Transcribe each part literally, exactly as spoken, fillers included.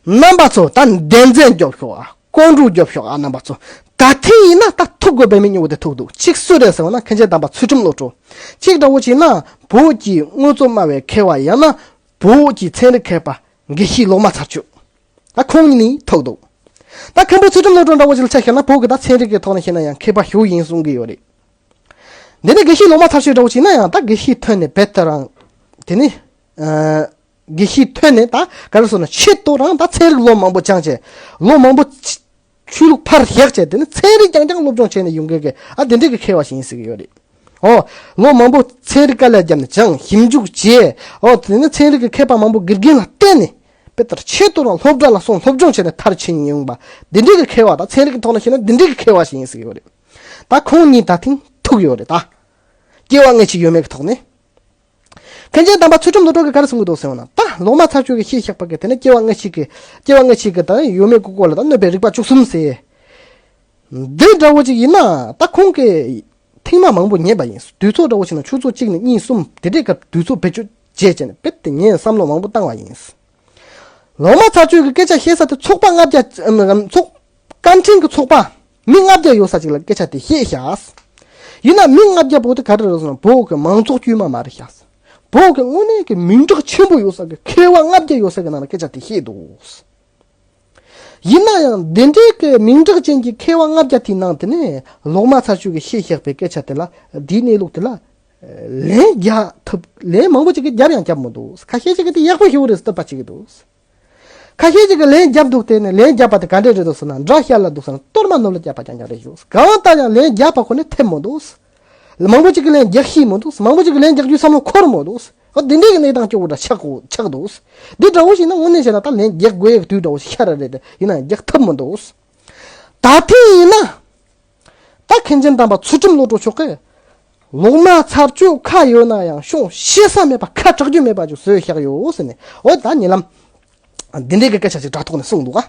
རྣམ་པ་ཚོ་ད་འདན་འཛན་རྒྱོབ་ཤོག་ཨ། ཀོང་ཀྲུག་རྒྱོབ་ཤོག་ཨ། རྣམ་པ་ཚོ་ད་ཐེངས་ཡིན་ན་ད་ཐུག་དགོས་པའི་མི་ཉུང་བོ་དེ་ཐུག་འདུག་གཅིག་སུ་རེད་ཟེར་བ་ན་མཁན་ཆེན་དམ་པ་ཚུལ་ཁྲིམས་བློ་གྲོས། གཅིག་འདྲ་བོ་བྱས་ན་བོད་ཀྱི་དངོས་གཙོ་སྨྲ་བའི་མཁས་པ་ཡང་ན་བོད་ཀྱི་ཚན་རིག་མཁས་པ་དགེ་བཤེས་ལོག་སྨྲ་ཚར་གཅོད། ད་ཁོང་གཉིས་ནི་ཐུག་འདུག་ད་མཁན་པོ་ཚུལ་ཁྲིམས་བློ་གྲོས་འདྲ་བོ་ཅིག་ལ་ཆ་བཞག་ན་བོད་ཀྱི་ད་ཚན་རིག་གི་ཐོག་ནས་བཤད་ན་ཡང་མཁས་པ་ཞེ་པོ་ཡིན་གསུང་གི་ཡོད་རེད། འདི་ནི་དགེ་བཤེས་ལོག་སྨྲ་ཚར་གཅོད་འདྲ་བོ་བྱས་ན་ཡང་ད་དགེ་བཤེས་ཐོན་ནས་རྦད་དེ་རང་དེ་ནི་ཨ་དགེ་བཤེས་ཐོན་ནས་ད་ག་རེ་ཟེར་ན་ཆེད་དུ་རང་ད་ཚན་རིག་ལོ་མང་པོ་སྦྱངས་བྱས། ལོ་མང་པོ་ཆོས་ལུགས་ཕར་བཞག་བྱས་དེ་ནི་ཚན་རིག་རྐྱང་རྐྱང་སློབ་སྦྱོང་བྱས་ནས་ཡོང་མཁན་གྱི་ཨ་དེ་འདྲའི་གི་མཁས་པ་ཞིག་ཡིན་ཟེར་གི་ཡོད་རེད། ཨོ། ལོ་མང་པོ་ཚན་རིག་དཀའ་ལས་བརྒྱབ་ནས་སྦྱངས་ཞིབ་འཇུག་བྱས། ཨོ་དེ་ནི་ཚན་རིག་གི་མཁས་པ་མང་པོ་དགེ་རྒན་ལ་བསྟེན་ནས་དཔེ་ལྟར་ཆེད་དུ་རང་སློབ་གྲྭ་ལ་སོང་སློབ་སྦྱོང་བྱས་ནས་མཐར་ཕྱིན་ཡོང་པ། འདི་འདྲའི་གི་མཁས་པ་དང་ཚན་རིག་གི་ཐོག་ནས་བཤད་ན་འདི་འདྲའི་གི་མཁས་པ་ཞིག་ཡིན་ཟེར་གི་ཡོད་རེད། ད་ཁོང་གཉིས་ད་ཐེངས་ཐུག་ཡོད་རེད་ད། སྐྱེ་བ་སྔ་ཕྱི་ཡོད་མེད་ཀྱི་ཐོག་ནས། མཁན་ཆེན་དམ་པ་ཚུལ་ཁྲིམས་བློ་གྲོས་ཀྱིས་ག་རེ་གསུང་གི་འདུག་ཟེར་བ་ན་ད་ལོག་སྨྲ་ཚར་གཅོད་ཀྱིས་བཤད་བཞག་པ་གི་དེ་ནི་སྐྱེ་བ་སྔ་ཕྱི་གི་སྐྱེ་བ་སྔ་ཕྱི་གི་ད་ཡོད་མེད་ཀྱི་སྐོར་ལ་ད་གནོད་པའི་རིགས་པ་བཅུ་གསུམ་ཟེར། འདི་འདྲ་བོ་ཅིག་ཡིན་ན་ད་ཁོང་གིས་ཐེངས་མ་མང་པོ་ཉན་པ་ཡིན། དུས་ཚོད་འདྲ་བོ་ཞིག་ན་ཆུ་ཚོད་གཅིག་ནས་གཉིས་གསུམ་དེ་འདྲའི་སྐབས་དུས་ཚོད་བེད་སྤྱོད་བྱས་བྱས་ནས་དཔེ་དེ་ཉན་བསམ་བློ་མང་པོ་བཏང་བ་ཡིན། ལོག་སྨྲ་ཚར་གཅོད་ཀྱི་སྐད་ཆ་བཤད་ས་དེ་ཚོགས་པ་ལྔ་བརྒྱ་ཚོགས་བཀའ་དྲིན་གྱི་ཚོགས་པ་མི་ལྔ་བརྒྱ་ཡོད་ས་ཅིག་ལ་སྐད་ཆ་དེ་བཤད་ཤག་ཡིན་ན་མི་ལྔ་བརྒྱ་པོ་དེ་ག་རེ་རེད་ཟེར་ན་བོད་ཀྱི་མང་ཚོགས་དཀྱུས་མ་མ་རེད་ཤག་བོད་ཀྱི་དངོས་གནས་ཀྱི་མིང་གྲགས་ཆེན་པོ་ཡོད་ས་གི་མཁས་པ་ལྔ་བརྒྱ་ཡོད་ས་གི་ནང་ལ་སྐད་ཆ་དེ་བཤད་འདུག་ཡིན་ན་ཡང་འདི་འདྲའི་གི་མིང་གྲགས་ཅན་གྱི་མཁས་པ་ལྔ་བརྒྱ་དེའི་ནང་དེ་ནས་ལོག་སྨྲ་ཚར་གཅོད་ཀྱིས་བཤད་བཞག་པའི་སྐད་ཆ་དེ་ལ་འདིའི་གནས་ལུགས་དེ་ལ་ལན་རྒྱག་ཐུབ་ལན་མང་པོ་ཅིག་གིས་རྒྱབ་ཡང་རྒྱབ་མི་འདུག་ཁ་ཤས་ཅིག་གིས་དེ་ཡག་པོ་ཞེ་པོ་རེད་བསྟོད་པ་བྱེད་ཀྱི་འདུག་ཁ་ཤས་ཅིག་གིས་ལན་རྒྱབ་འདུག་དེ་ནས་ལན་རྒྱབ་པ་དེ་ག་འདྲས་རེད་འདུག་ཟེར་ན་དགྲ་ཤ་ལ་འདུག་ཟེར་ན་གཏོར་མ་ནོར་ལ་རྒྱབ་པ་རྐྱང་རྐྱང་རེད་ཞུ། གང་ལྟར་ཡང་ལན་རྒྱབ་པ་ཁོ་ནས་ཐེབས་མི་འདུག་མང་པོ་ཅིག་གིས་ལན་རྒྱག་ཤེས་མི་འདུག་མང་པོ་ཅིག་གིས་ལན་རྒྱག་རྒྱུའི་བསམ་བློ་འཁོར་མི་འདུག་ཨ་འདི་འདྲའི་གི་གནས་སྟངས་སྐྱོ་བོ་འདྲ་ཆགས་གོ་ཆགས་འདུག་འདི་འདྲ་བོ་ཞིག་ན་དངོས་གནས་བྱས་ན་ད་ལན་རྒྱག་དགོས་ཡག་དུས་འདྲ་བོ་ཞིག་ཤར་རེད་དེ་ཡིན་ན་རྒྱག་ཐུབ་མི་འདུག་ད་ཐེངས་ཡིན་ན། ད་མཁན་ཆེན་དམ་པ་ཚུལ་ཁྲིམས་བློ་གྲོས་མཆོག་གིས་ལོག་སྨྲ་ཚར་གཅོད་ཁ་ཡོད་ན་ཡང་གཤོང་བཤད་ས་མེད་པ་ཁ་གྲག་རྒྱུ་མེད་པ་ཅིག་བཟོས་བཞག་ཡོད་ཟེར་ནས་འོ་ད་ཉེ་ལམ་འདི་འདྲའི་གི་སྐད་ཆ་ཅིག་དྲ་ཐོག་ནས་གསུངས་འདུག་ག་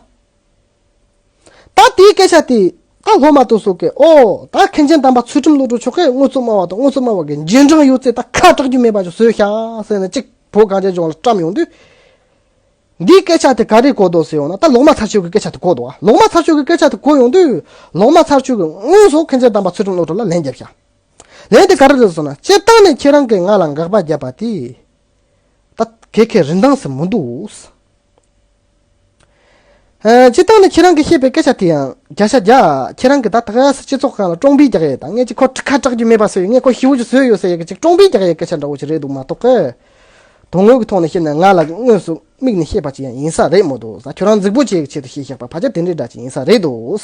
ད་དེའི་སྐད་ཆ་དེ་ད་སློབ་མ་དེ་ཚོ་གིས་ཨོ་ད་མཁན་ཆེན་དམ་པ་ཚུལ་ཁྲིམས་བློ་གྲོས་མཆོག་གིས་དངོས་གཙོ་སྨྲ་བ་དང་དངོས་གཙོ་སྨྲ་བ་གི་རྗེས་འབྲང་ཡོད་ཚད་ད་ཁ་གྲག་རྒྱུ་མེད་པ་ཅིག་བཟོས་བཞག་ཟེར་ནས་ཅིག་བོད་གངས་ཅན་ལྗོངས་ལ་བཀྲམ་ཡོང་དུས། འདིའི་སྐད་ཆ་དེ་ག་རེ་གོ་འདུག་ཟེར་ཡོང་ན་ད་ལོག་སྨྲ་ཚར་གཅོད་ཀྱི་སྐད་ཆ་དེ་གོ་འདུག་ཨ། ལོག་སྨྲ་ཚར་གཅོད་ཀྱི་སྐད་ཆ་དེ་གོ་ཡོང་དུས་ལོག་སྨྲ་ཚར་གཅོད་ཀྱིས་དངོས་སུ་མཁན་ཆེན་དམ་པ་ཚུལ་ཁྲིམས་བློ་གྲོས་ལ་ལན་བརྒྱབ་ཤག་ལན་དེ་ག་རེ་རེད་ཟེར་ན་སྤྱིར་བཏང་ནས་ཁྱེད་རང་གིས་ང་ལ་དགག་པ་བརྒྱབ་པ་དེ་ད་གལ་ཁེ་རིན་ཐང་ཟེར་མི་འདུག་ཨ། སྤྱིར་བཏང་ནས་ཁྱེད་རང་གིས་བཤད་པའི་སྐད་ཆ་དེ་ཡང་བརྒྱ་ཆ་བརྒྱ་ཁྱེད་རང་གིས་ད་ད་ག་སེ་སྤྱི་ཚོགས་སྒང་ལ་བཀྲོངས་པའི་རྒྱག་ཡས་དང་ངས་ཅིག་ཁོ་ཁ་གྲག་རྒྱུ་མེད་པ་བཟོས་ཡོད་ངས་ཁོ་ཞེ་པོ་ཅིག་བཟོས་ཡོད་ཟེར་ཡས་ཀྱི་ཅིག་བཀྲོངས་པའི་རྒྱག་ཡས་སྐད་ཆ་འདྲ་བོ་ཅིག་རེད་འདུག་མ་གཏོགས་ཀི། དོན་དངོས་ཀྱི་ཐོག་ནས་བཤད་ན་ང་ལ་དངོས་སུ་མིག་ནས་བཤད་པ་ཅིག་ཡང་ཡིན་ས་རེད་མི་འདུག་ས་ཁྱོད་རང་རྫིག་པོ་བྱེད་ཀྱི་ཆེད་དུ་བཤད་བཞག་པ་ཕལ་ཆེར་དེ་འདྲའི་འདྲ་ཅིག་ཡིན་ས་རེད་འདུག་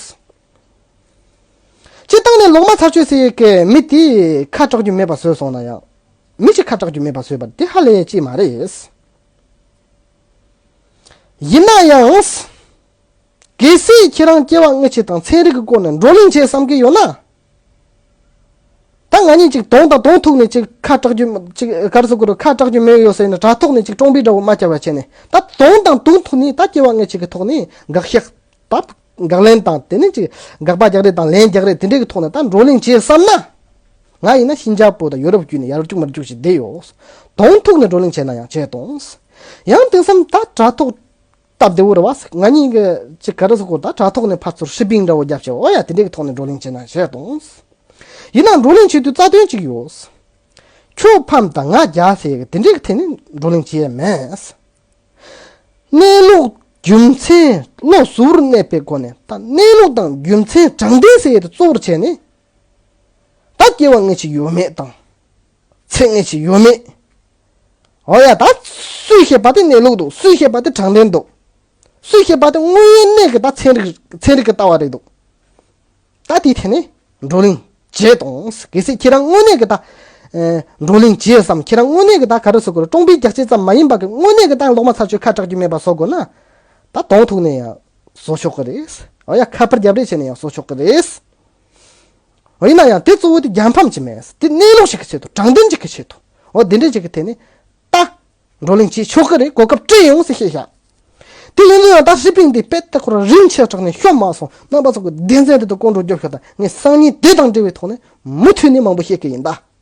སྤྱིར་བཏང་ནས་ལོག་སྨྲ་ཚར་གཅོད་ཟེར་ཡས་ཀྱི་མི་དེ་ཁ་གྲག་རྒྱུ་མེད་པ་བཟོས་སོང་ན་ཡང་མི་ཞིག་ཁ་གྲག་རྒྱུ་མེད་པ་བཟོས་པ་དེ་ཧ་ལས་ཡས་ཅིག་མ་རེད། ཡིན་ན་ཡང་། གལ་སྲིད་ཁྱེད་རང་སྐྱེ་བ་སྔ་ཕྱི་དང་ཚན་རིག་གི་སྐོར་ནས་བགྲོ་གླེང་བྱེད་བསམ་གྱི་ཡོད་ན། ད་ང་གཉིས་ཅིག་གདོང་དང་གདོང་ཐུག་ནས་ཅིག་ཁ་གྲག་རྒྱུ་ཅིག་ག་རེ་ཟེར་དགོས་རེད་ཁ་གྲག་རྒྱུ་མེད་ཡོད་ཟེར་ནས་དྲ་ཐོག་ནས་ཅིག་བཀྲོངས་པའི་འདྲ་བོ་མ་བྱ་བ་བྱས་ནས་ད་གདོང་དང་གདོང་ཐུག་ནས་ད་སྐྱེ་བ་སྔ་ཕྱི་གི་ཐོག་ནས་དགག་བཞག་ད་དགག་ལན་དང་དེ་ནས་ཅིག་དགག་པ་རྒྱག་རེས་དང་ལན་རྒྱག་རེས་དེ་འདྲའི་གི་ཐོག་ནས་ད་བགྲོ་གླེང་བྱེད་བསམ་ན། ང་ཡིན་ན་ཤིན་ཅང་པོ་དང་ཡོ་རོབ་བརྒྱུད་ནས་ཡར་རྒྱུག་མར་རྒྱུག་ཅིག་བསྡད་ཡོད། གདོང་ཐུག་ནས་བགྲོ་གླེང་བྱས་ན་ཡང་བྱས་དང་། ཡང་དེང་སང་ད་དྲ་ཐོག་སྟབས་བདེ་བོ་རེད་བ། ང་གཉིས་ཀྱི་ཅིག་ག་རེ་ཟེར་དགོས་ད་དྲ་ཐོག་ནས་ཕར་ཚུར་ཧྲི་པིང་འདྲ་བོ་རྒྱབ་བྱས་འོ་ཡ་དེ་འདྲའི་གི་ཐོག་ནས་བགྲོ་གླེང་བྱས་ན་བྱས་དང་། ཡིན་ན་བགྲོ་གླེང་བྱེད་དུས་རྩ་དོན་གཅིག་ཡོད། ཁྱོད་ཕམ་དང་ང་རྒྱལ་ཟེར་གི་དེ་འདྲའི་གི་ཐད་ནས་བགྲོ་གླེང་བྱས་མེད། གནས་ལུགས་རྒྱུ་མཚན་བློ་གཟུ་བོར་གནས་པའི་སྒོ་ནས་ད་གནས་ལུགས་དང་རྒྱུ་མཚན་དྲང་བདེན་ཟེར་ཡས་དེ་གཙོ་བོར་བྱས་ནས། ད་སྐྱེ་བ་སྔ་ཕྱི་ཡོད་མེད་དང་། ཚེ་སྔ་ཕྱི་ཡོད་མེད། འོ་ཡ་ད་སུས་བཤད་པ་དེ་གནས་ལུགས་འདུག་སུས་བཤད་པ་དེ་དྲང་བདེན་འདུག་སུས་བཤད་པ་དེ་དངོས་ཡོད་གནས་ཀྱི་ད་ཚན་རིག་ཚན་རིག་གི་ལྟ་བ་རེད་འདུག་ད་དེའི་ཐད་ནས་བགྲོ་གླེང་བྱེད་དང་། གལ་སྲིད་ཁྱེད་རང་དངོས་གནས་ཀྱི་ད་ཨེ་བགྲོ་གླེང་བྱེད་བསམ་ཁྱེད་རང་དངོས་གནས་ཀྱི་ད་ག་རེ་ཟེར་དགོས་རེད་བཀྲོངས་པའི་རྒྱག་བྱེད་ཙམ་མ་ཡིན་པ་གི་དངོས་གནས་ཀྱི་ད་ལོག་སྨྲ་ཚར་གཅོད་ཁ་གྲག་རྒྱུ་མེད་པ་བཟོ་དགོས་ན། ད་གདོང་ཐུག་ནས་ཡང་བཟོ་ཆོག་གི་རེད། འོ་ཡ་ཁ་པར་རྒྱབ་རེས་བྱས་ནས་ཡང་བཟོ་ཆོག་གི་རེད། འོ་ཡིན་ན་ཡང་དེ་གཙོ་བོ་དེ་རྒྱལ་ཕམ་ཅིག་མེད། དེ་གནས་ལུགས་ཤིག་གི་ཆེད་དུ་དྲང་བདེན་ཅིག་གི་ཆེད་དུ་འོ་དེ་འདྲས་ཅིག་གི་ཐད་ནས་ད་བགྲོ་གླེང་བྱེད་ཆོག་གི་རེད། གོ་སྐབས་སྤྲད་ཡོང་ཟེར་བཤད་བཞག་དེ་ཡིན་ན་ཡང་ད་ཧྲི་པིང་དེ་དཔེ་ད་ཁོ་རང་རིན་ཆེ་དྲགས་ནས་ཤོར་མ་སོང་རྣམ་པ་ཚོ་གི་བདེན་ཚན་དེ་དང་ཀོང་ཀྲུག་རྒྱོབ་ཤོག་ད་ངས་སང་ཉིན་དེ་དང་འབྲེལ་བའི་ཐོག་ནས་མུ་མཐུད་ནས་མང་པོ་བཤད་གི་ཡིན་ད།